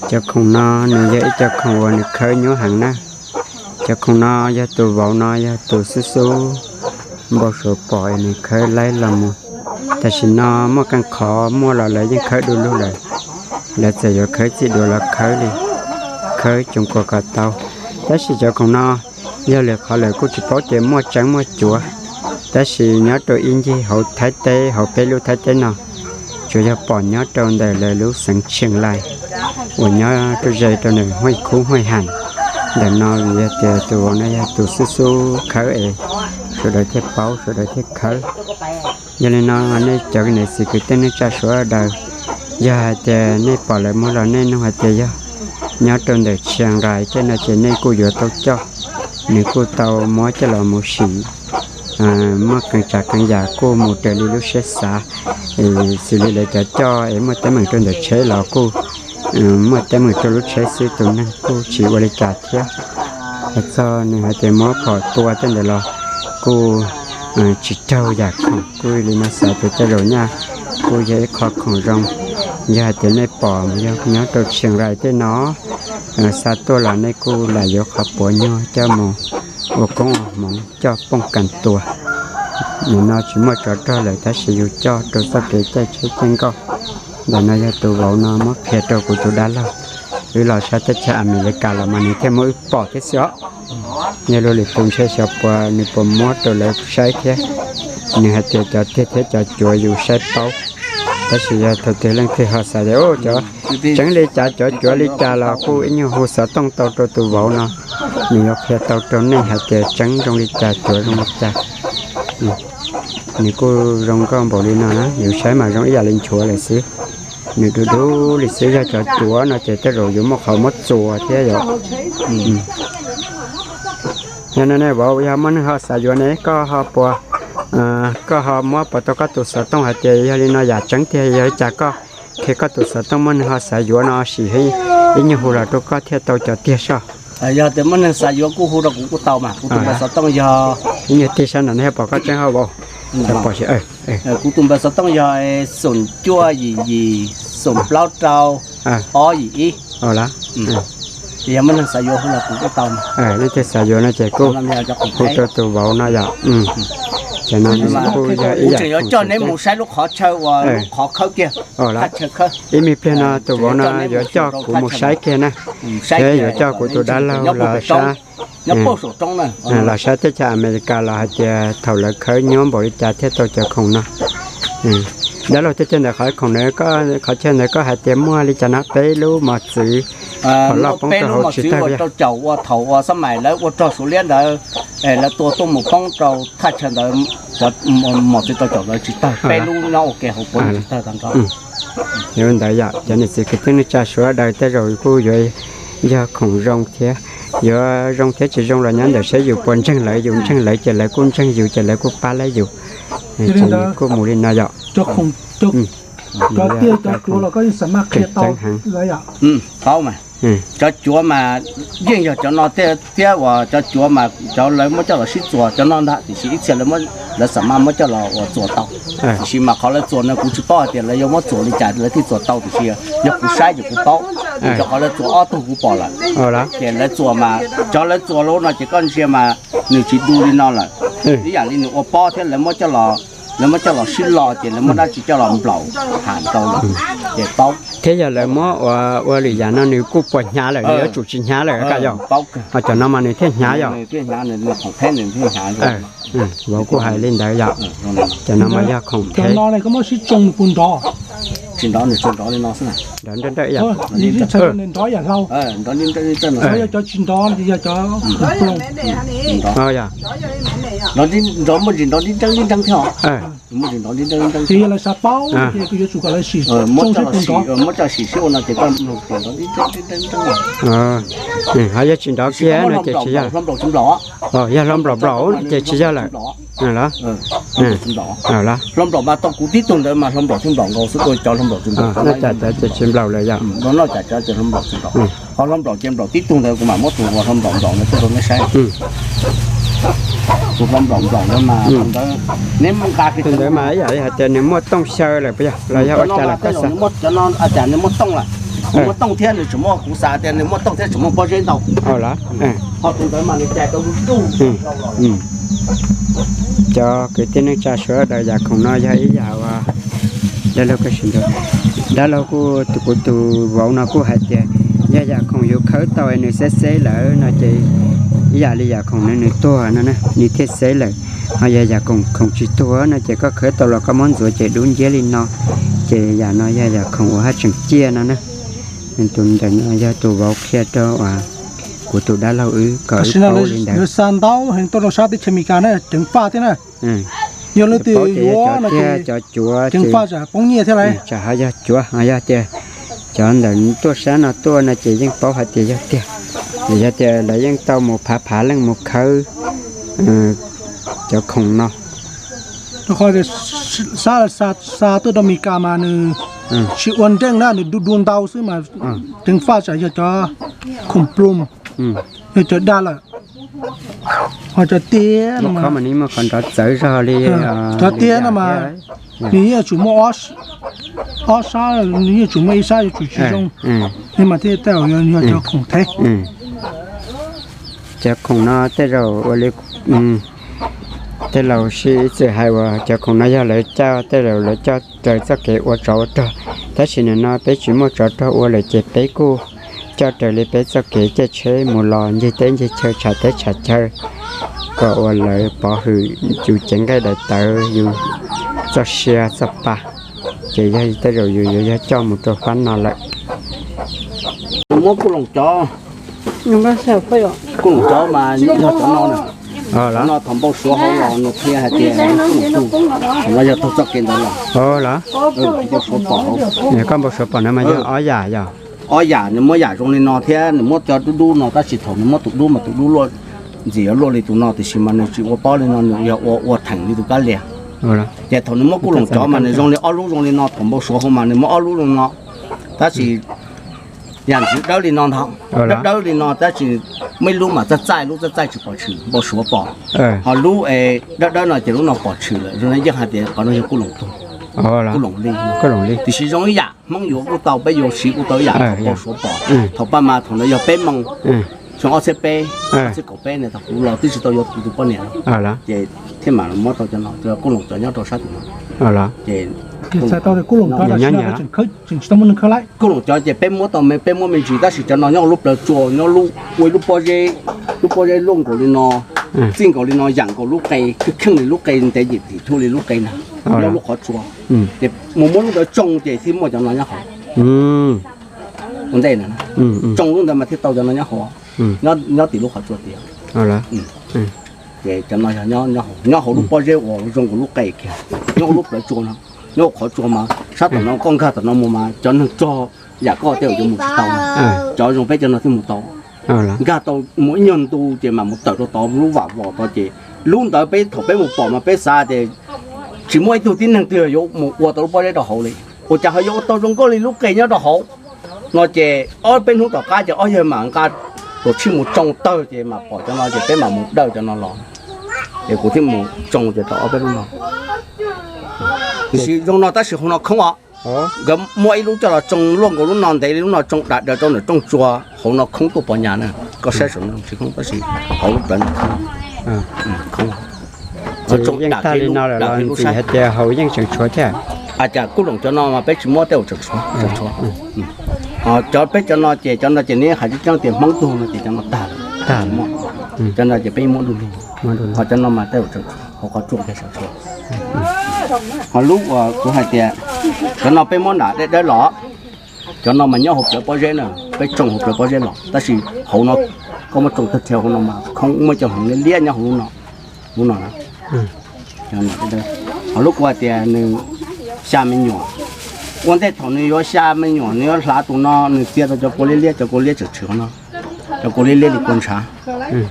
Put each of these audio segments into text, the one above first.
Cov khoom no nws yog ib co khoom uas nws khawb nyuaj heev na. Cov khoom no yog tus vauv no yog tus xub xub npau suav pom es nws khawb laib los mus. Tam sim no muaj qee qhov muaj los lawv yeej khawb du lug lawm. Lawv txawm yuav khawb txij duav los khawb li, khawb coos kuas kom tau. Tab sis cov khoom no yog lwm qhov lawm kuj tsis paub tias muaj tseeb muaj cuav, tab sis nyob rau ib ncig hauv Thaib teb, hauv peb lub Thaib teb no, tsuas yog pom nyob rau ntawm lawv lub xeev Tsheej Lais uas nyob rau ze rau ntawm Huaj Khub Huaj Ham ntawm no, vim yog tias tus vauv no yog tus xub xub khawb es sawv daws thiaj paub sawv daws thiaj khawb. Yog li no nej cov niam txiv kwv tij neej tsa sawv daws, yog hais tias nej pom lawv muag los nej nug hais tias yog nyob rau ntawm Tsheej Lais tej no ces nej kuj yuav tau coj. Nws kuj tau muab coj los mus sim, muaj qee tsav qee yam kuj mus raws li lub siab xav. Xws li lawv cov coj es muaj teeb meem rau ntawm tsheb los kuj muaj teeb meem rau lub tsheb xwb, tus neeg kuj tsis ua li cas thiab. Hais txog nws hais tias muab phom tua tej ntawd los kuj tsis raug yam khoom. Kuj li no xav tias tej zaum nyaj kuj yog ib qho khoom zoo. Yog hais tias nej pom yog nyob rau Tsheej Lais tej no, xa tuaj los nej kuj lam yuav qhov puav nyuag coj mus ua koob ua hmoov coj pooj kas tua. Nim no tsis muaj tsov rog lawm tab sis yus coj rau txoj kev caij tsheb caij nkoj. Ntawm no yog tus vauv no muab qhia rau kuv tus dab laug. Wb los saib teb chaws Amelikas los mas nws thiaj muab wb pom thiab xwb os. Yog luag lwm tus ntshe xyov puas nws puas muab rau lawv saib thiab. Nws hais tias cov tiag thiab cov cuav yus saib paub, tab sis yog thaum twg leej twg ho xav tias cov tseeb li cas cov cuav li cas los kuj ib nyuag hu xov tooj tau rau tus vauv no, nws yuav qhia tau rau nej hais tias tseeb zoo li cas cuav zoo li cas. Nws kuj zoo nkauj npaum li no na, yus saib mas zoo ib yam li nchuav lawm xwb. Nws du du li xwb, yog cov cuav no ces tej zaum yuav muaj qhov muab txuas thiab yom. Yog no ne vauv, yog muaj neeg ho xav yuav ne koj ho puas, koj ho muab puas tau koj tus xov tooj hais tias yog li no yam tseeb tiag yog li cas koj qhia koj tus xov tooj, muaj neeg ho xav yuav no sim ib nyuag hu los rau koj thiaj tau cov tiag soj. Yog tias muaj neeg xav yuav kuj hu rau kuv kuj tau mas, kuv tus npawb xov tooj yog, ib nyuag tig sab no nej pom koj tseeb hauj vauv. Kuv tus npawb xov tooj yog xoom cuaj yim yim xoom plaub rau ob yim ib. Yog muaj neeg xav yuav hu los kuv kuj tau. Leej twg xav yuav no ces kuj hu rau tus vauv no yom. Ces no kuj yog ib yam tseem yuav coj neb mus saib lub qhov chaw uas lub qhov khawb kiag, thaj chaw khawb. Ib me pliag no tus vauv no yuav coj kuv mus saib kiag na, thiab yuav coj kuv tus dab laug los saib, los saib teb chaws Amelikas los hais tias thaum lawv khawb nyuaj npaum li cas thiaj tau cov khoom no. Dab laug, teb chaws ntawd qhov khoom, qhov chaw ntawd koj hais tias muaj li cas no, peb lub mos txwv, peb lub mos txwv uas rau caum ua thaum uas xab mais lawv ua rog Suav liab ntawd, lawv tua tuaj mus poob rau thaj chaw ntawd, mos txwv rau caum lawv tsis tawg, peb lub nyob ua ke hauv paus tsis tawg tag nrho. Yog ntawd yom, cov niam txiv kwv tij neej tsa sawv daws tej zaum kuj yuav yog khoom zoo thiab, yuav zoo thiab tsis zoo los nyob ntawm seb yus puas ntseeg lawv, yus ntseeg lawv ces lawv kuj ntseeg yus ces lawv kuj pab lawv yus. Ces kuj mus li no yom. Cov tiag cov cuav los koj yeej xam maj qhia tau lawv yom? Paub mas. Cov cuav mas yeej yog cov no thiab, uas cov cuav mas cov lawv muab coj los sib txuas cov no ntag, tiam sis ib txhia lawv xam maj muab coj los uas txuas tau. Tiam sis mas qhov lawv txuas no kuv tsis paub hais tias lawv yuav muab txuas li cas lawv thiaj txuas tau, tiam sis yog kuv saib ces kuv paub. Cov qhov lawv txuas ob tug kuv pom lawm, ces lawv txuas mas cov lawv txuas lawm no ces koj ntsia mas nws tsis du li no lawm. Ib yam li nws ua pob thiab lawv muab coj los, lawv muab coj los sib lo ces lawv muab dab tsi coj los nplaum ham rau lawm, ces paub. Thiab yog lawv muab ua, ua lwm yam no nws kuj puas hnyav lawm, nws yuav tsum tsis hnyav lawm koj yog. Ho cov no mas nws thiaj hnyav yog. Vauv kuj hais li ntawd yom. Cov no mas yog khoom theb. Tsis nrov, nws tsuas nrov li no xwb na. Nrov nrab nrab yom. Yog cov tsis nrov, nrov muaj ntsis nrov nrib nreeb nrib nreeb thiab os. Muaj ntsis nrov nrib nreeb nrib nreeb. Ces yog lawv xav paub ces yuav tsum kom lawv sim, muab coj los sim, muab coj sim sib ua no ces koj mloog tias nrov nrib nreeb nrib nreeb nrib nreeb. Ho yog tsis nrov kiag no ces tsis yog. Hlo nplaum tsis nplaum. Yog hlo nplaum nplaum ces tsis yog lawm. Hlo nplaum mas tau kuv tib tug ntawd mas hlo nplaum thiaj nplaum nkaus xwb, cov hlo nplaum tsis nplaum. Noj cas cov ces tsis nplaum lawm yom. Noj cas cov ces hlo nplaum tsis nplaum. Ho hlo nplaum ces nplaum tib tug ntawd kuv mam muab tus uas hlo nplaum nplaum ntawd tuaj rau nej saib. Tus hlo nplaum nplaum ntawd mas tus ntawd, neb nqa kiag tus ntawd mas ib yam li hais tias nws muaj tooj xyaw lawm puas yog los yog ua cas lawm koj xav? Cov no cas nws muaj tooj lawm. Nws muaj tooj thiab nws tseem muaj, kuv xav tias nws muaj tooj thiab tseem muaj pob zeb ntau. Ho tus ntawd mas nws cais tau zuj zus. Cov kwv tij neej tsa sawv daws, yam khoom no yog ib yam uas dab laug kuj, dab laug kuj, tus kuv tus vauv no kuj hais tias yog yam khoom yus khawb tau nws xeb xeb lawm no ces ib yam li yam khoom no nws tuag no na nws thiaj xeb lawm. Ho yog yam khoom khoom tsis tuag no ces koj khawb tau los koj muab ntxuav ces dub nciab li no. Ces yam no yog yam khoom uas haj tseem ciaj no na. Tus ntawm no yog tus vauv qhia rau uas kuv tus dab laug wb kom wb paub li ntawd. Xa ntau heev tuaj rau sab teb chaws Amelikas na, ceev faj thiab na. Yog leej twg yuav no ces cov cuav ceev faj tsam poob nyiaj thiab lauj. Tsam ho yog cuav, ho yog tias cov ntawm tuaj sab no tuaj no ces yeej paub hais tias yog tiag. Yog tias lawv yeej tau mus phav phav leej mus khawb cov khoom no. Rau qhov tias xa tuaj rau Amelikas mas nws tsis ua nreej na, nws du du ntau xwb mas ceev faj tsam yog cov khoom plum, yog cov daj lawm. Ho cov tiag no, qhov nrov txawv zog li, cov tiag no mas nws yeej yuav tsum muaj ob sab, nws yeej yuav tsum muaj ib sab yuav tsum tsis zoo, mas thiaj tej zaum yog cov khoom thev. Cov khoom no tej zaum ua li tej laus sib txwm hais uas cov khoom no yog lawv coj, tej zaum lawv coj raws txoj kev ua tsov ua rog, tab sis nim no peb tsis muaj tsov rog ua lawm ces peb kuj coj raws li peb txoj kev caij tsheb mus los ncig teb ncig chaw, tshav teb tshav chaw, kom uas lawv pov hwm yus cev nqaij daim tawv, yus txoj sia txoj pa. Ces yog tej zaum yus yuav yog coj mus rau fab no lawm. Muab kuj loos cov, kuj loos cov mas yog cov no na. Cov no thaum npau suav hauv los nws qhia hais tias kuj loos, thaum no yog taug txoj kev ntawd los. Npau suav pom, koj npau suav pom no mas yog ob yam yog. Ob yam, nws muab yam zoo li no thiab nws muab cov dub dub no, tab sis thaum nws muab tus dub mas tus dub luaj, ntxim yuav luaj li tus no, tiam sis mas nws tsis ua pob li no, nws yog ua ua theem li tus kab lias. Ces thaum nws muab kuj loos cov mas nws zoo li ob lub zoo li no, thaum npau suav hauv mas nws muab ob lub zoo no, tab sis yam ntxwv dawb li no ntag, dawb dawb li no, tab sis muaj ib lub mas txaij txaij, lub txaij txaij tsis pom tshwm, npau suav pom. Ho lub es dawb dawb no ces lub no pom tshwm lawm, zoo li yeej hais tias qhov no yog kuj loos tuag, kuj loos li. Tiam sis zoo ib yam, Hmoob yuav kuj tau, peb yuav siv kuj tau ib yam, npau suav pom. Thaum paj mas thaum ntawd yog peb moo, xyoo ob txhiab peb, ob txhiab kaum peb na, thaum kuv los twb tsis tau yuav kuv tus poj niam na, ces thiaj mam muab tau cov no, kuj loos cov nyob rau sab tim no. Ces kuj loos cov ces peb muab tau, peb muab me ntsis, tab sis cov no nyob ua lub plawv tsua, nyob ua ib lub pob zeb, lub pob zeb luaj nkaus li no, txij nkaus li no yam nkaus lub qe, kheej kheej li lub qe ntev yim tim thuj li lub qe na, nyob lub qhov tsua. Ces mus muab lub ntawd tsoo ces thiaj muaj cov no nyob hauv. Ua ntej na, tsoo lub ntawd mas thiaj tau cov no nyob hauv, nyob tim lub qhov tsua tiag. Ces cov no yog nyob hauv lub pob zeb uas zoo nkaus lub qe kiag, nyob hauv lub plawv tsua no, nyob hauv qhov tsua mas sab tom no koj nkag tom no mus mas cov neeg rog yam koj tej zaum yuav mus tsis tau. Cov zoo peb cov no thiaj mus tau. Nkag tau mus ib nyuag ntu ces mam mus tawm rau tod lub vam vos tod ces lub ntawd peb thaum peb mus pom mas peb xav tias tsis muaj ib tug tib neeg twg yuav mus ua tau lub pob zeb rau hauv li. Ua cas ho yuav ua tau zoo nkauj li lub qe nyob rau hauv no ces ob peb hnub tom qab ces ob yawg mam nqa tus tshij mus tsoo tawg ces mam pom cov no ces peb mam mus dawj cov no los. Ces kuv thiaj mus tsoo ces tau ob peb lub no. Tiam sis zoo no tab sis hauv no khoob os. Nkawd muab ib lub coj los tsoo luaj nkaus lub no ntev li lub no tsoo dav daws rau ntawm rooj tsua, hauv no khoob tuaj pov nyas na. Koj saib saum no tsis khoob tab sis hauv lub plawv no khoob. Yeej tag li no lawm los ntxim hais tias hauv yeej tseem tshuav thiab. Cas kuj loos cov no mas peb tsis muab tej zaum tseem tshuav, tseem tshuav. Cov peb cov no ces cov no ces neb hais tseeb tseeb tias Hmoob tuag no ces cov no tag lawm. Cov no ces peb muab du lug, ho cov no mas tej zaum tseem tshuav hauv qhov tsua thiab sawv tshuav. Ho lub uas kuv hais tias cov no peb muab nram dawb dawb los, cov no mas nyob hauv plawv pob zeb na, peb tsoo hauv plawv pob zeb los tab sis hauv no koj muab tsoo tag rhiav hauv no mas khoob, muaj cov hneev liab liab nyob hauv lub no, lub no na. Ho lub kuv hais tias nws xya me nyuam, ua ntej thaum nws yuav xya me nyuam nws yuav hlav tus no nws txia tau cov kua liab liab, cov kua liab tseem tshwm hauv no, cov kua liab liab li kua ntshav,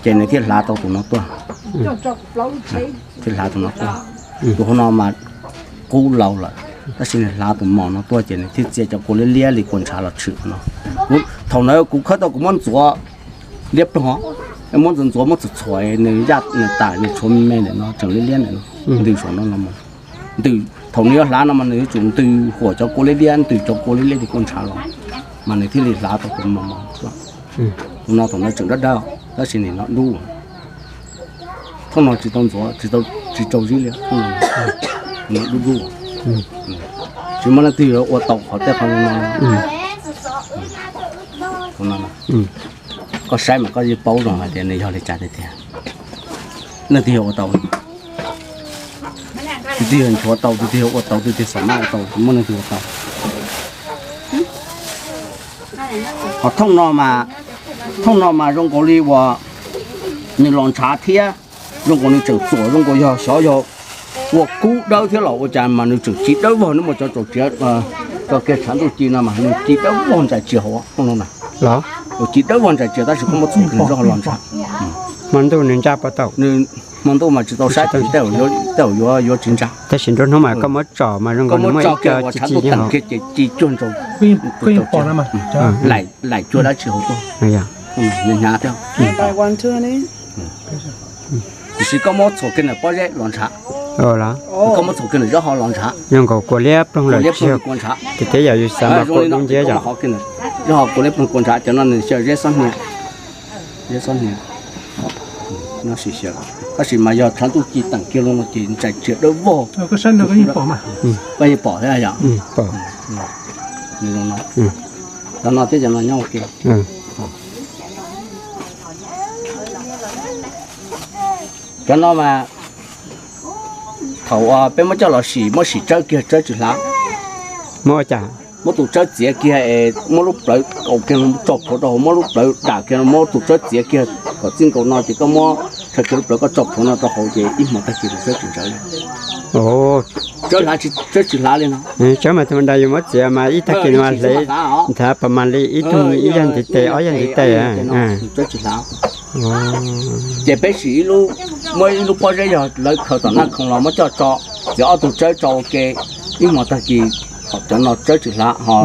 ces nws thiaj hlav tau tus no tuaj. Thiaj hlav tus no tuaj. Tus hauv no mas qub laus lawm, tab sis nws hlav tus mos no tuaj ces nws thiaj txia cov kua liab liab li kua ntshav los tshwm no. Thaum ntawd kuv khawb tau kuv muab ntxuav liab ploog, muab ntxuav ntxuav muab txhuam txhuam nws yaj nws tas nws tshuav me me ntawm no tseem liab liab ntawm no, ntws saum no los mus. Ntws thaum nws yuav hlav no mas nws yuav tsum ntws huam cov kua liab liab, ntws cov kua liab liab li kua ntshav los. Mas nws thiaj li hlav tau tus mos mos. Tus no thaum no tseem dawb dawb, tab sis nim no dub. Thooj no tsis tau ntxuav, tsis tau zib li, dub dub. Tsis muaj leej twg yuav ua tau qhov tej qhov no. Koj saib mas koj yeej paub zoo hais tias nws yog li cas tiag tiag. Leej twg yog ua tau? Tus twg yog nchuav tau, tus twg yog ua tau, tus twg xam maj ua tau, tsis muaj leej twg ua tau. Ho thooj no mas, thooj no mas zoo nkaus li uas nws los ntshav thiab, zoo nkaus nws tseem txuam, zoo nkaus yog xyov yog ua kub dawb thiab los ua cas mas nws tseem ci dawb vog, nws muaj cov tsaus tsav, cov kiag tshav ntuj ci no mas nws ci dawb vog ntsais tsis hauv thooj no na. Los ci dawb vog ntsais tsis, tab sis koj muab txhuam kiag nws zoj ho los ntshav. Hmo ntuj nws ntsa puas tau? Hmo ntuj mas tsis tau saib, tej zaum yuav tsis ntsa. Tab sis nruab hnub mas koj muab tsom mas zoo nkaus nws muaj ib co ci ci nyob hauv. Ces ci cuag ntsau. Laim cuag dab tsi hauv tuaj. Hnyav thiab. Tiam sis koj muab txhuam kiag nws pob zeb los ntshav. Koj muab txhuam kiag nws zoj ho los ntshav. Zoo nkaus kua liab ploog lawm tsis yog. Tiam sis yam yus xav mas kua dub nciab yom. Zoj ho kua liab ploog kua ntshav, cov no nws xyaw zeb xob hnia. Zeb xob hnia. Nyob sim xyaw, tab sis mas yog tshav ntuj ci teem kiag los no ces ntsais tsis dawb vog. Koj yeej pom thiab yom. Cov no thiab cov no nyob ua ke. Cov no mas thaum peb muab coj los sim, muab sim tsawb kiag tsawb tsis hlav. Muab ua cas? Muab tus tsawb txiav kiag es muab lub plawv kaus kiag tso plhuav rau hauv, muab lub plawv dam kiag, muab tus tsawb txiav kiag kom txij nkaus no ces koj muab rhawv kiag lub plawv koj tso plhuav no rau hauv ces ib hmos tag kis tus tsawb tsis ntsawv li. Tsawb hlav, tsawb tsis hlav li no. Tsawb mas thaum ntawd yus muab txiav mas ib tag kis no mas hle, nthav pas mas li ib tug ib yag ntiv tes ob yag ntiv tes. Tsawb tsis hlav. Ces peb sim ib lub, muab ib lub pob zeb yog lawv khaws tom naj khoom los muab coj tso, txiav ob tug tsawb tso ua ke, ib hmos tag kis cov no tsawb tsis hlav ho.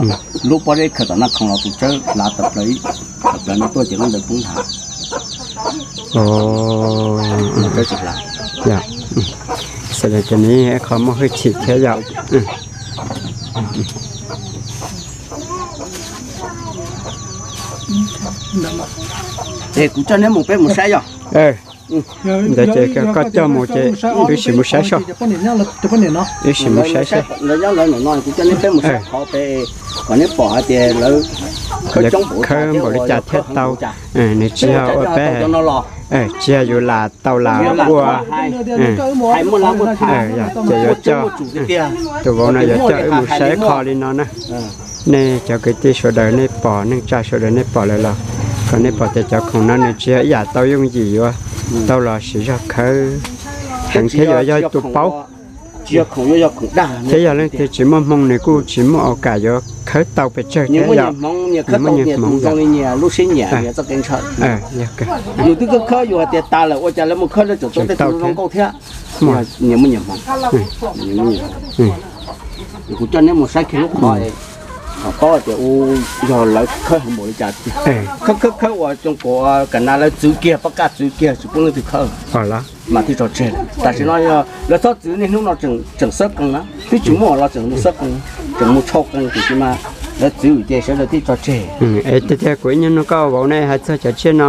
Lub pob zeb khaws tom naj khoom los tus tsawb hlav tawm plaws, tawm plaws no tuaj ces lub ntawd poob nthav. Tsawb tsis hlav. Xav tias nws qhov muaj hwj chim thiab yom. Es kuv coj neb mus, peb mus saib yom. Ntawd ces koj coj mus ces wb sim mus saib soj. Wb sim mus saib soj. Lawv nyob lawv ntawm no, kuv coj neb peb mus saib qhov pem, kom neb pom hais tias lawv khawb npaum li cas thiaj tau. Nws tsis yog ua peb, tsis yog yus lam tau lam ua. Ces yuav coj, tus vauv no yuav coj wb mus saib qhov li no na. Nej cov kwv tij sawv daws nej pom, neej tsa sawv daws nej pom lawm los, kom nej pom tias cov khoom no nws tsis yog ib yam tau yooj yim yuav tau los siv zog khawb heev thiab yuav yog tus paub. Thiab yog leej twg tsis muaj hmoo nws kuj tsis muaj au kam yuav khawb tau pes tsawg thiab yom. Nws muaj nyias hmoov zoo li nyias lub siab nyiam nyias txoj kev ntshaw. Nws twb khawb khawb yus hais tias tas lawm ua cas lawv mus khawb lawv tseem tau tej tus zoo nkauj thiab. Nyias muaj nyias hmoov. Kuv coj neb mus saib kiag lub qhov, paub tias u, yog lawv khawb heev npaum li cas tiag. Khawb khawb khawb uas tsoom kuv kam na lawv txwv kiag, pob kaj txwv kiag tsis pub leej twg khawb mas thiaj tso tseg. Tam sim no lawv txhob txwv, niaj hnub no tseem xab qees na, twb tsis muaj los tseem mus xab qees, tseem mus tshau qees tiam sis mas lawv txwv ces sawv daws thiaj tso tseg. Es tiag tiag kuv ib nyuag nug koj vauv ne, hais txog cov tsiaj no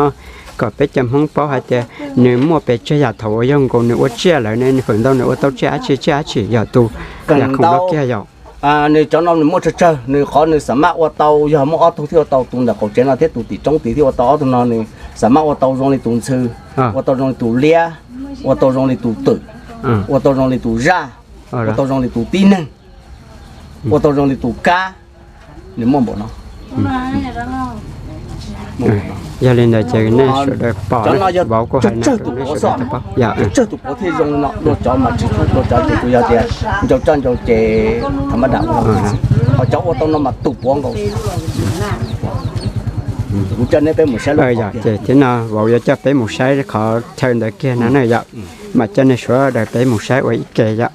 kom peb cov Hmoob paub hais tias nws muaj pes tsawg yam thaum uas yog nkaus nws ua tsiaj lawm ne, nws feem ntau nws ua tau tsiaj dab tsi tsiaj dab tsi yog tus yam khoom no kiag yom. Nws cov no nws muaj tsawg tsawg, nws qhov nws xam maj ua tau yog muaj ob tug thiaj ua tau, tus ntawm qaum tsev no thiab tus tim roob tid thiaj ua tau. Ob tug no nws xam maj ua tau zoo li tus ntxhw, ua tau zoo li tus liab, ua tau zoo li tus twm, ua tau zoo li tus zaj, ua tau zoo li tus tib neeg, ua tau zoo li tus kab. Nws muaj npaum no. Yog li ntawd ces nej sawv daws pom, vauv kuj hais no rau nej sawv daws tau paub. Tsawg tus puav thiaj zoo li no, dua cov mas tsis txhub, dua cov ces kuv yog tias ncau coj ncau ces tha mab dam ua, ho cov ua tau no mas tus puav nkaus. Kuv coj neb peb mus saib lub qhov ces thiab no vauv yuav coj peb mus saib qhov chaw ntawd kiag no na yom. Mas coj nej sawv daws peb mus saib ua ib ke yom.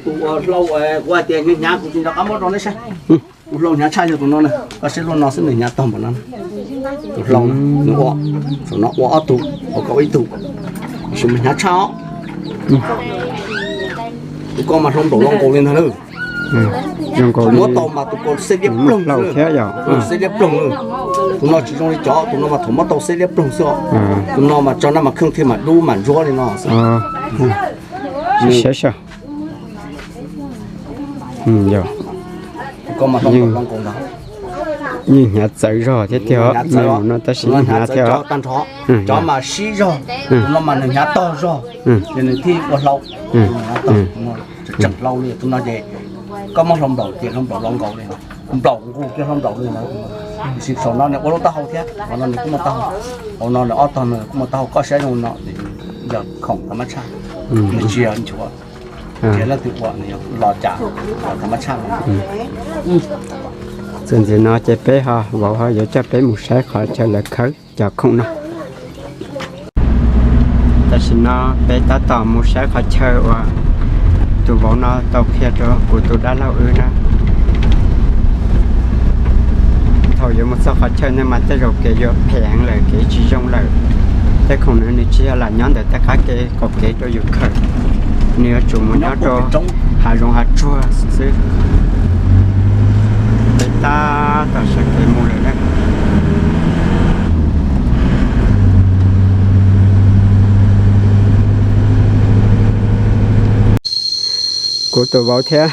Tus ua hlau ua tias hnyav hnyav kuv tsis nco qab muab rau neb saib. Tus hlau hnyav tshaj yog tus no na, koj saib lub no xwb nws hnyav tag npaum no. Tus hlau nws ua, saum no ua ob tug, ua kaum ib tug, tab sis mas hnyav tshaj os. Tus ko mas hlau nplaum lo nkaus li ntag lauj. Zoo nkaus li muab tau mas tus ko xeb liab ploog thiab yom. Xeb liab ploog. Tus no tsis zoo li cov, tus no mas thaum muab tau xeb liab ploog xwb os. Tus no mas tso naj mas kheej thiaj mam dub mam ntsuab li no. Saib saib. Yeej hnyav txawv zog thiab tiag, no tab sis hnyav thiab. Cov mas sib zog, tus no mas nws hnyav tog zog, ces nws thiaj ua hlau. Tseem hlau li tus no ces koj muab hlau nplaum ces hlau nplaum los nkaus li, nplaum nqus kiag hlau nplaum li. Tab sis saum no nws ua lub taub hau thiab, hauv no nws kuj muaj taub hau, hauv no nws ob tog nws kuj muaj taub hau, koj saib zoo no, yog khoom tau mab tshaj, nws tsis yog nchuav, tsis yog leej twg ua, nws yog los cas los tau mab tshaj. Txuas ntxiv no ces peb ho, vauv ho yuav coj peb mus saib qhov chaw lawv khawb cov khoom no. Tam sim no peb tab tom mus saib qhov chaw uas tus vauv no tau qhia rau kuv tus dab laug wb na. Thaum yuav mus txog qhov chaw ntawd mas tej zaum kev yuav phem heev lawm, kev tsis zoo lawm. Tej khoom no nws tsis yog lam nyob ntawm tej qab kev qaum kev rau yus khaws, nws yuav tsum mus nyob rau hav zoov hav tsuag xwb. Peb tab tom sawv kev mus lawm na. Kuv tus vauv thiab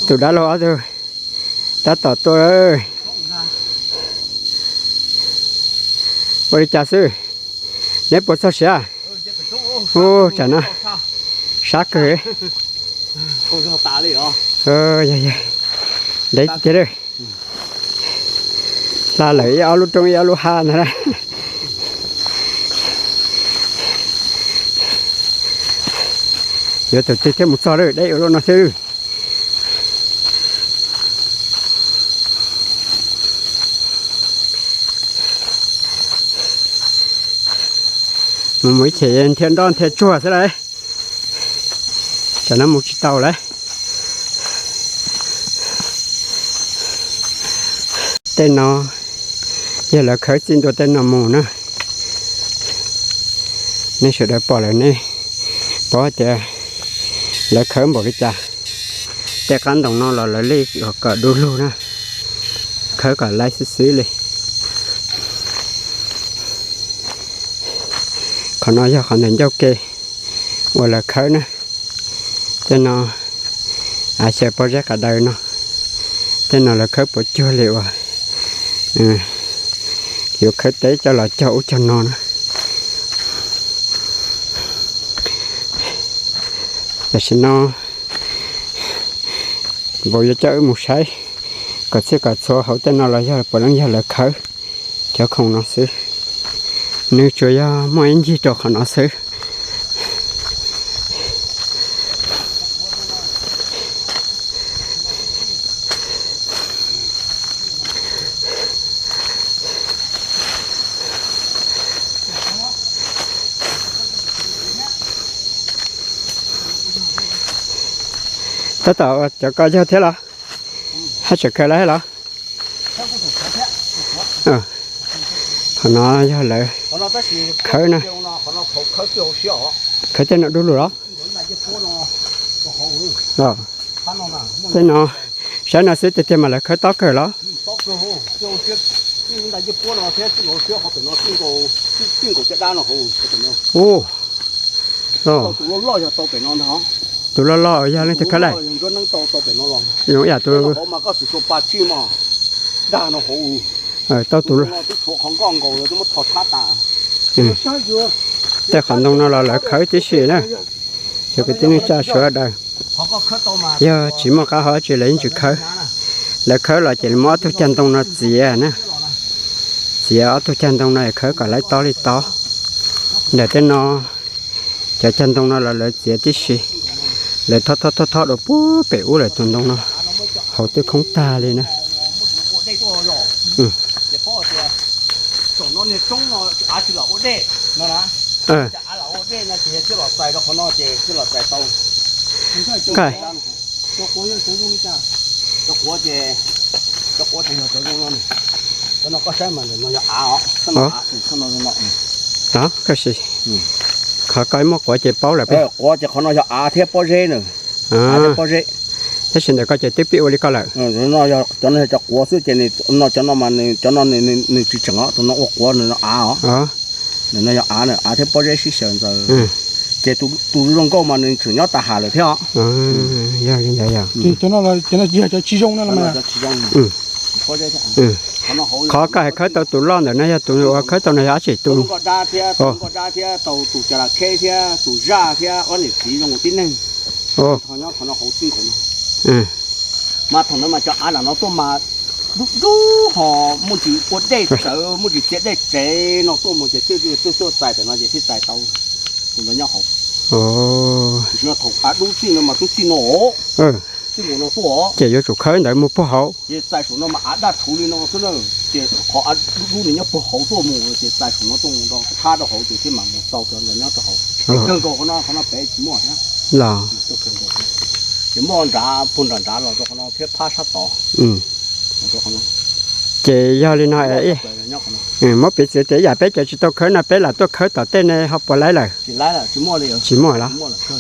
tus dab laug ob tug tab tom tuaj. Ua li cas xwb? Neb puas txog siav? Ub, tsam no sab kawg. Ntev tiag. Hla lawm ib ob lub roob ib ob lub hav ntag. Yuav tus twg thiaj mus txog lawm, deb ua luaj no xwb. Mus mus ib chim nthia nroj nthia tsuag xwb lauj. Tsam no mus tsis tau lauj. Tej no yog lawv khawb txij ntua tej no mus na. Nej sawv daws pom lawm nej paub tias lawv khawb npaum li cas. Tej qab ntoo no los lawv li kom du lug na, khawb kom laib xwb xwb li. Qhov no yog qhov ntawm ncauj ke uas lawv khawb na. Tej no av xyaw pob zeb qas daws no, tej no lawv khawb puas cuag li uas yuav khawb teb coj los cog ub cog no na. Tam sim no vauv yuav coj wb mus saib kom txhij kom txhua hauv tej no los yog puav leej yog lawv khawb cov khoom no xwb. Nws tsuas yog muaj ib ncig rau qhov no xwb. Tab tom cov ko yog thiab los? Haj tseem khaws lawv thiab los? Qhov no yog lawv khawb na. Khawb tej no du lug los? Tej no, saib no xwb tiag tiag mas lawv khawb tob kawg los? Ub, tus loj loj yog leej twg khawb lawm? Zoo ib yam tus, tau tus, tej qhov ntoo no los lawv khawb tib si na. Cov kwv tij neej tsa sawv daws, yog tsis muaj qab hau tsi lawv yeej tsis khawb. Lawv khawb los ces muab ob tug cag ntoo no txiav na, txiav ob tug cag ntoo no khawb kom laib tob li tob. Ntawm tej no, cov cag ntoo no los lawv txiav tib si, lawv thob thob thob thob dua puag pem ub lawm, tus ntoo no hauv twb khoob tag li na. Koj sim, qhov ko muaj quav ces paub lawm peb. Quav ces qhov no yog av thiab pob zeb na. Av thiab pob zeb. Tab sis ntawm koj ces twb pib ua li koj lawm. Cov no yog cov quav xwb ces no cov no mas cov no nws tsis tseem os, tus no ua quav nws av os. Nws no yog av, av thiab pob zeb sib xyaw ntxaws. Ces tus zoo nkauj mas nws tseem nyob tas ham lawm thiab os. Yog li ntawd yog. Cov no yog cov tsis zoo no. Qhov koj hais khawb tau tus loj ntawm no yog tus uas khawb tau no yog dab tsi tus? Nkoj dab thiab tus nkoj dab thiab tau tus cov las kheb thiab tus zaj thiab ob niam txiv zoo tib neeg. Mas thaum ntawd mas cov av lam no tuaj mas dub dub ho muaj tsis ua dej txawv, muaj tsis txiav dej tsev no tuaj mus ces thiaj tuaj txais tam no ces thiaj txais tau. Tus ntawd nyob hauv. Tiam sis no thaum av dub txij no mas twb txij no, txij nkaus no tuaj. Ces yuav tsum khawb ntawd mus puag hauv. Ces txais saum no mas av daj rhuv li no xwb na. Ces qhov av dub dub nws nyob puag hauv tuaj mus ces txais saum no tuaj mus rau thab rau hauv ces thiaj mam mus tau cov ntawd nyob rau hauv. Kawg nkaus qhov no, qhov no pem tsis muaj thiab. Ces muaj nrad puag nram nrad los rau qhov no thiab phab sab tod. Ces yog li no, muab piv txwv tias ib yam peb cov tsis tau khawb no peb lam tuaj khawb tom tej ne ho puas laib lawm? Tsis muaj los?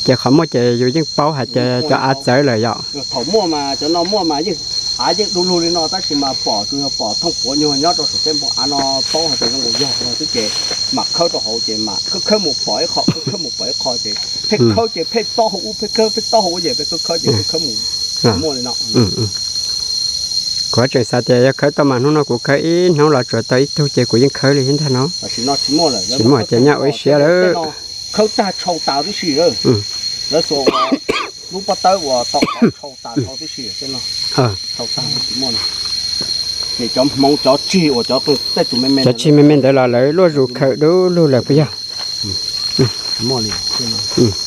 Ces qhov muaj ces yus yeej paub hais tias cov av txawv lawm yom. Thaum muaj mas cov no muaj mas yeej, av yeej du lug li no tab sis mas pom tsuas yog pom thooj puav nyuag nyob rau saum tej npoo av no paub hais tias zoo nkaus yog no xwb ces mam khawb rau hauv ces mam khawb khawb mus pom ib qho, khawb khawb mus pom ib qho ces pheej khawb ces pheej taub hau ub, pheej khawb pheej taub hau ub ces pheej khawb khawb ces pheej khawb mus. Muaj li no. Kuv tseem xav tias yog khawb tau mas hnub no kuv khawb ib hnub los tsuas tau ib tug ces kuv yeej khawb li thiab ntag no. Tsis muaj ces nyaj ua ib siab lawm. Khawb tag tshau tas tib si. Lawv xuas lub pob tawb uas tau tshau tas tib si. Tshau tag tsis muaj. Ces cov hmoov cov tsig uas cov tej tus me me, cov tsig me me ntawd los lawv luaj zus khawm dub lug lawm puas yog?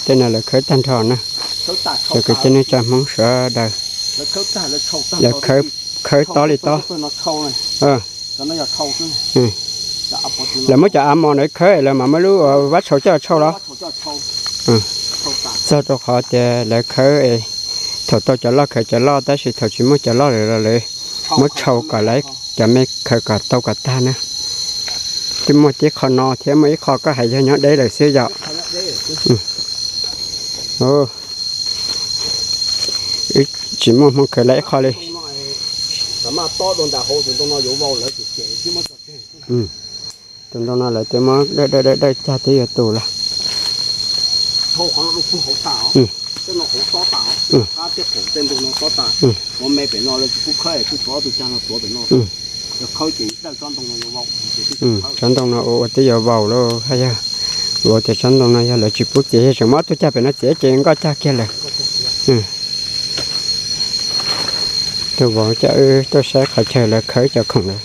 Tej no lawv khawb tag nrho na. Cov kwv tij neej tsa hmoob sawv daws, lawv khawb tob li tob. Lawv muab cov av mos ntawd khawb lawv mam muab lub vab tshau coj tshau los? Txog rau qhov tias lawv khawb, thaum tau cov loj khawb cov loj tab sis thaum tsis muaj cov loj lawm los lawv muab tshau kom lawv cov me khawb kom tau kom tag na. Twb muaj tib qho no thiab muaj ib qho koj hais yog nyob deb lawm xwb yom. Wb tsis muaj hmoo khawb lawm ib qho li. Tus ntoo no lawv twb muab dawj dawj dawj cag twb yuav tus los. Tsob ntoo no ua ua twb yuav vau lawm haj yog. Vau tias tsob ntoo no yog lawv tsis pub txiav, yog tseem muab tus cag pem no txiav ces nkoj cag kiag lawm. Tus vauv coj wb tuaj saib qhov chaw lawv khawb cov khoom lawm.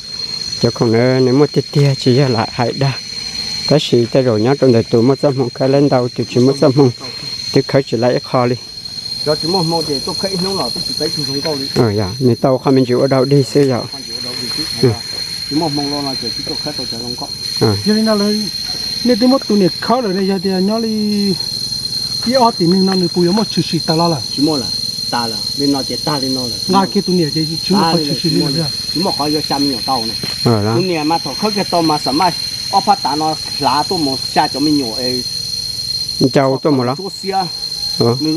Cov khoom na nws muaj tiag tiag tsis yog lam hais dag, tab sis tej zaum nyob rau ntawm tus muaj txoj hmoo khawb laib ntau, tus tsis muaj txoj hmoo twb khawb tsis laib ib qho li. Nws tau qhov me ntsis ua dau dig xwb yom. Yog li no lawm, nej twb muab tus niam khawb lawm ne, yog tias nyob li ib ob tim neeg no nws puas yuav muaj tshwm sim tawm los lawm? Tsis muaj lawm, tas lawm, li no ces tag li no lawm. Nqa kiag tus niam ces tsis muaj qhov tshwm sim li lawm. Tsis muaj qhov yuav xa me nyuam tau na. Tus niam mas thaum khawb kiag tau mas xam maj ob phab tav no hlav tuaj mus xa cov me nyuam es ncau tuaj mus los? Tsuab xiab. Nws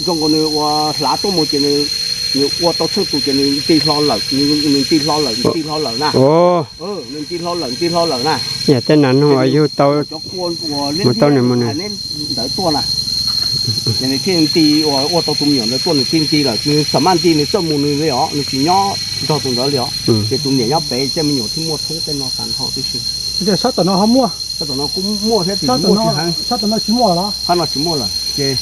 zoo nkaus nws ua hlav tuaj mus ces nws ua tau tsheej tus ces nws nti hlo lawm, nws nti hlo lawm, nti hlo lawm na. Nws nti hlo lawm, nti hlo lawm na. Yog tej nas noog uas yug tau, mus tau nws mus nws ntawd tuaj na. Ces nws thiaj nti ua tau tus me nyuam ntawd tuaj, nws thiaj nti lawm, nws xam maj nti nws txawj mus nws li os, nws tsis nyob nrog tus ntawd li os. Ces tus niam nyob pem, tej me nyuam thiaj muaj thoob tej no tas nrho tib si. Sab tom no ho muaj. Sab tom no kuj muaj thiab, tsis muaj tsis heev. Sab tom no tsis muaj los? Sab no tsis muaj lawm ces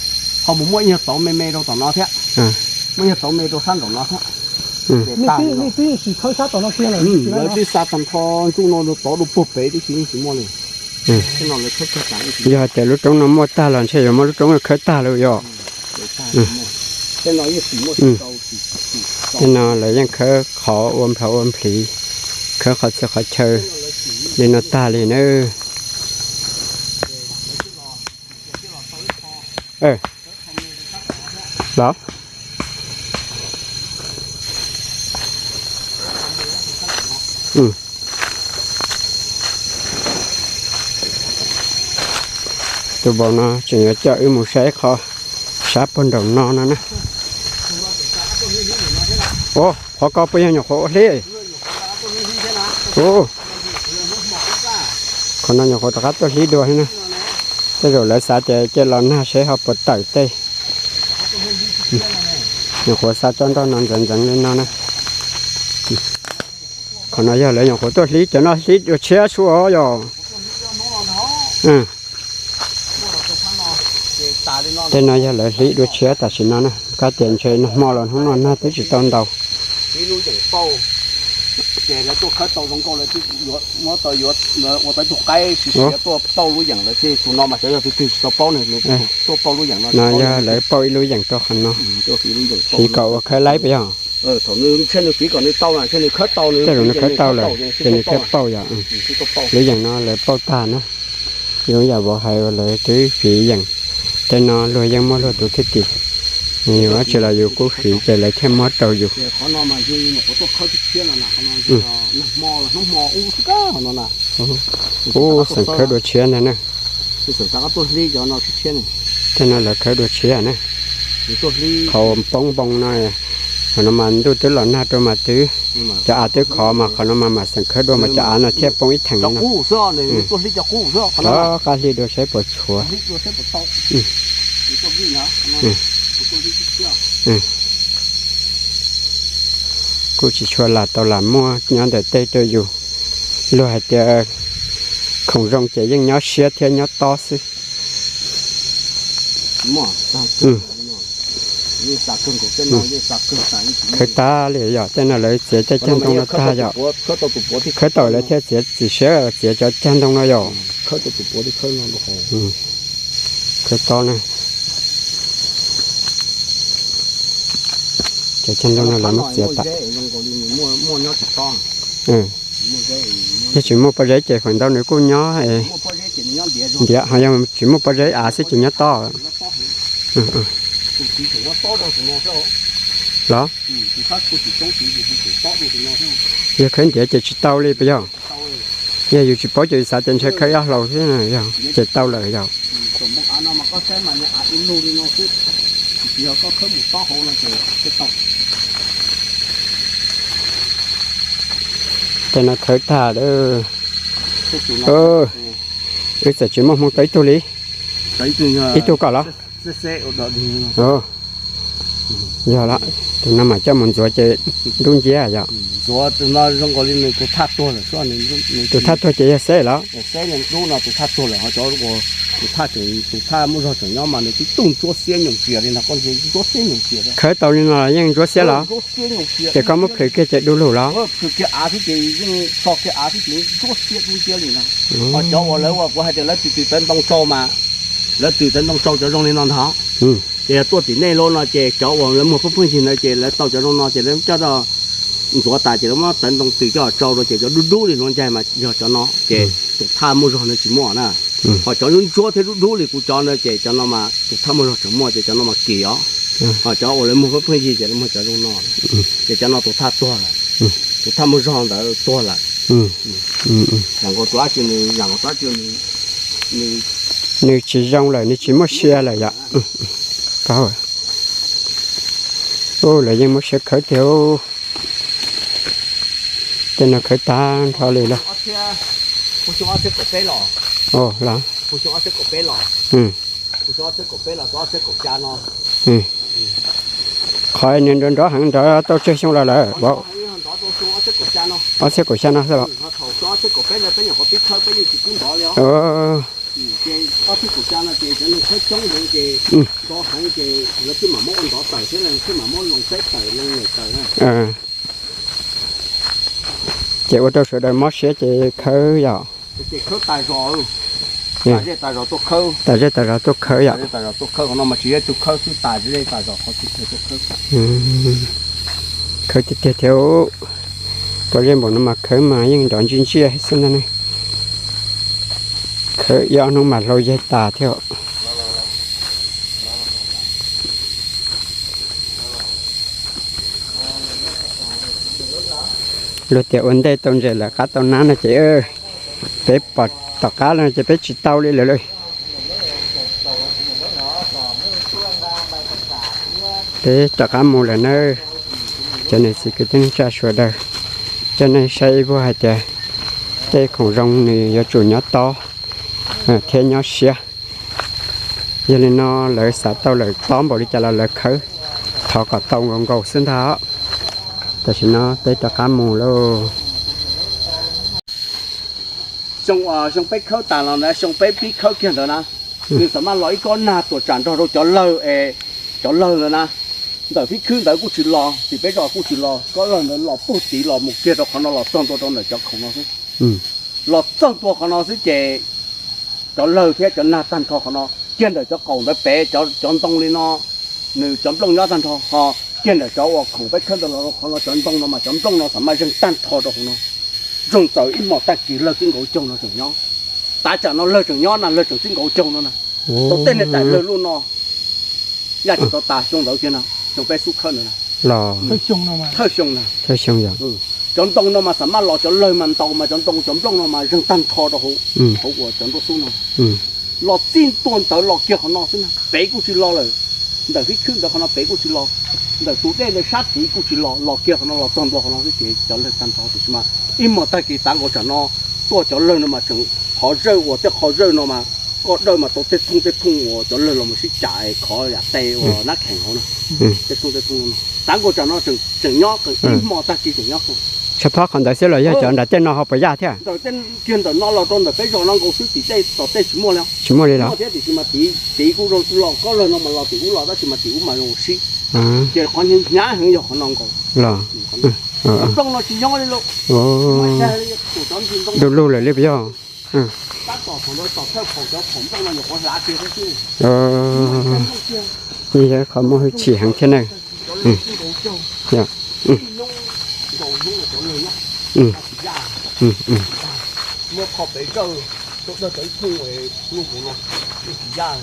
ho mus muaj ib nyuag tauv me me rau tom no thiab. Muaj ib nyuag tauv me rau sab nraum no thiab. Nej twb sim khawb sab tom no kiag lawm? Lawv twb xa tag nrho ntsuj no rau tod rau puag pem tib si yeej tsis muaj li. Yog tias lub roob no muaj tag los ntshe yuav muab lub roob no khawb tag lawm yom. Tej no lawv yeej khawb qhov ua nplho ua nplis, khawb qhov txhia qhov chaw li no tag li na. Los, tus vauv no tseem yuav coj wb mus saib qhov sab puag nraum no no na. Ua, qhov ko puas yog nyuam qhuav ua hlib? Ua, qhov no nyuam qhuav rov qab tuaj hlib dua thiab na. Tej zaum lawv xav tias cia los nag seb ho puas tawm tej. Nyuam qhuav xa tsob nroj no ntxeev ntxeev li no na. Qhov no yog lawv nyuam qhuav tuaj hlib, cov no hlib dua tshiab sua yog. Tej no yog lawv hlib dua tshiab tam sim no na, kab tias ntshe nag hmo los hnub no nag twb tsis tau ntaus. Ces lawv tuaj khawb tau zoo nkauj, lawv twb muab tau yuav ua tau ib tug qaib siav siav tuaj pauj lub yeem lawm, ces tus no mas xyov yog tus twg tsis tau paub ne, tuaj pauj lub yeem no. No yog lawv pauj ib lub yeem rau qhov no, fiv kom ua khawb laib puas yog? Thaum nws ntshe nws fiv kom nws tau, ntshe nws khawb tau, tej zaum nws khawb tau lawm ces nws thiaj pauj yom. Lub yeem no lawv pauj tag na. Zoo yam vauv hais uas lawv twb fiv yeem, tej no luag yeej muaj luag tus thwj tim, yuav tsis los yus kuj fiv ces lawv thiaj muab rau yus. Ub, xeem khawb dua tshiab ntag na. Tej no lawv khawb dua tshiab na. Qhov poob npoo no, qhov no mas ntuj twb los nag rau mas twb, cov av twb khov mas qhov no mas mam xeem khawb dua mas cov av no thiaj poob ib theem no. Rov qab hlib dua saib puas tshuav. Kuj tsis tshua lam tau lam muaj nyob ntawm tej rau yus. Luag hais tias khoom zoo ces yeej nyob siab thiab nyob tob xwb. Khawb tag li yom, tej no lawv txiav caj cag ntoo no tag yom. Khawb tau lawv thiaj txiav txiv siab txiav cov cag ntoo no yom. Khawb tob na. Cov cag ntoo no lawv muab txiav tas. Yog tsis muaj pob zeb ces feem ntau nws kuj nyob ntiav, ho yog tsis muaj pob zeb av xwb ces nyob tob. Los, yog khawb ntiav ces tsis tau li puas yog? Yog yus tsis paub ces yus xav tias ntshe khawb ob hlau xwb, yog ces tau lawm yog. Tej no khawb tag lawm. Wb txawm tsis muaj hmoo tau ib tug li. Ib tug kom los. Yog lawm, tus no mam coj mus ntxuav ces dub nciab yom. Tus thaj tuag ces yog xeb los? Tus thaj tuag lawm, tus thaj tseem, tus thaj muaj zog tseem nyob mas nws twb tuaj ntsuab xiab nyoos xias li no, koj ntsia ntsuab xiab nyoos xias. Khawb tau li no los yeej ntsuab xiab los? Ces koj muab plhws kiag ces du lug los? Plhws kiag av xwb ces yeej tso kiag av xwb ces ntsuab xiab dub nciab li no. Ho cov uas lawv ua kuv hais tias lawv twm twm tawv ntoo tsau mas, lawv twm tawv ntoo tsau cov zoo li no ntag. Ces yog tuaj tim nej lub no ces cov uas lawv muag pheej pheej yig ntawd ces lawv tau cov zoo no ces lawv coj ntxuav tas ces lawv muab tawv ntoo twm coj tsau rau ces cov dub dub li hluav ncaig mas yog cov no ces tus thaj muaj zog no tsis muaj na. Ho cov ntsuab thiab dub dub li kuv cov no ces cov no mas tus thaj muaj zog tseem muaj ces cov no mas kim os. Ho cov uas lawv muag pheej pheej yig ces lawv muag cov zoo no, ces cov no tus thaj tuag lawm. Tus thaj muaj zog ntawd tuag lawm. Nws tsis zoo lawm, nws tsis muaj sia lawm yom. Lawv yeej muab siab khawb tiag. Tej no khawb tag nrho li lawm. Los, qhov nws nrov nrov heev nrov tau tsawg xyoo los lawm? Ob txhiab kaum xya no xwb los? Ces ua rau sawv daws mob siab ces khawb yom. Tas zej tas zos tuaj khawb yom. Khawb tiag tiag thiab. Pob zeb npaum no mas khawb mas yeej nrov ntsij ntsiaj xwb ntag ne. Khawb ib ob hnub mas hlau yaig tas thiab. Luag tias ua ntej tau ntses lawm qab tau nab no ces peb pom tom qab no ces peb tsis tau li lawm lauj. Peb rov qab mus lawm nawb. Cov niam txiv kwv tij neej tsa sawv daws, coj nej saib ib vuag hais tias tej khoom zoo nws yuav tsum nyob tob thiab nyob siab. Yog li no lawv xav tau lawm tob npaum li cas los lawv khawb thov kom tau nkaus nkaus xwb ntag. Tam sim no peb rov qab mus lauj. Xyoo peb khawb tas los ntawd, xyoo peb pib khawb kiag ntawd na, nws xam maj los ib kob nag tuam tsam nrog rau cov lawg es, cov lawg ntawd na, ntawm fib khwb ntawd kuj tsis los, tim peb zos kuj tsis los, kob lawg ntawd los puag tid los mus kiag rau qhov no los txog ntua rau ntawm cov khoom no xwb. Los txog ntua qhov no xwb ces cov lawg thiab cov nag tag nrho qhov no, kiag ntawm cov qaum ntawd pem cov ntoo li no, nws cov nplooj nyob tag nrho ho, kiag ntawm cov uas khoom peb khawb ntawd los rau qhov no cov ntoo no mas cov nplooj no xam maj zeeg tag nrho rau hauv no. Zoo txawm ib hmos tag kis lawg txij nkaus caug no tseem nyob. Tav tsam no lawg tseem nyob na, lawg tseem txij nkaus caug no na. Tau tej niag daim lawg luaj no, yaj tsis tau tas xyoo ntawd kiag no, xyoo peb xub khawb ntawd na. Thawj xyoo na. Cov ntoo no mas xam maj los cov lawg mas ntaus mas cov ntoo cov nplooj no mas zeeg tag nrho rau hauv uas cov nruab xub no. Los txij ntua ntawd los kiag qhov no xwb na, pem kuj tsis los lawm. Ntawm fib khwb ntawd qhov no pem kuj tsis los, ntawm tus dej ntawd sab tid kuj tsis los, los kiag qhov no los txog ntua qhov no xwb ces cov lawg tag nrho tiam sis mas ib hmos tag kis tav nkaus tsam no tuaj cov lawg no mas tseem qhov zawj uas tej qhov zawj no mas koj dawj mas tau tej thooj tej thooj uas cov lawg los mus sib cam es khov yam tes uas nab kheem hauv no. Tej thooj tej thooj no tav nkaus tsam no tseem nyob, ib hmos tag kis tseem nyob. Tshaj phob qhov ntawd xwb los yog cov nram tej no ho puas yaj thiab? Kiag ntawm no los rau ntawm peb zos no nkaus xwb tim tej tom tej tsis muaj li. Tsis muaj li los? Muaj thiab tiam sis mas tid tid kuj los kob lawg no mas los tim ub los tab sis mas tim ub mas zoo sib. Ces qhov hnyav heev yog qhov no nkaus. Los? Cov nplooj no tsis nyob li lauj. Du lug lawm li puas yog? Tab tom thaum ntawd tom thawj phaum cov phaum nplooj no nyuam qhuav hlav kiag thiab xwb. Qhov muaj hwj chim heev thiab na. Muab qho pem zawj, tuaj dawj tau ib thooj lub hauv no, tsis yaj.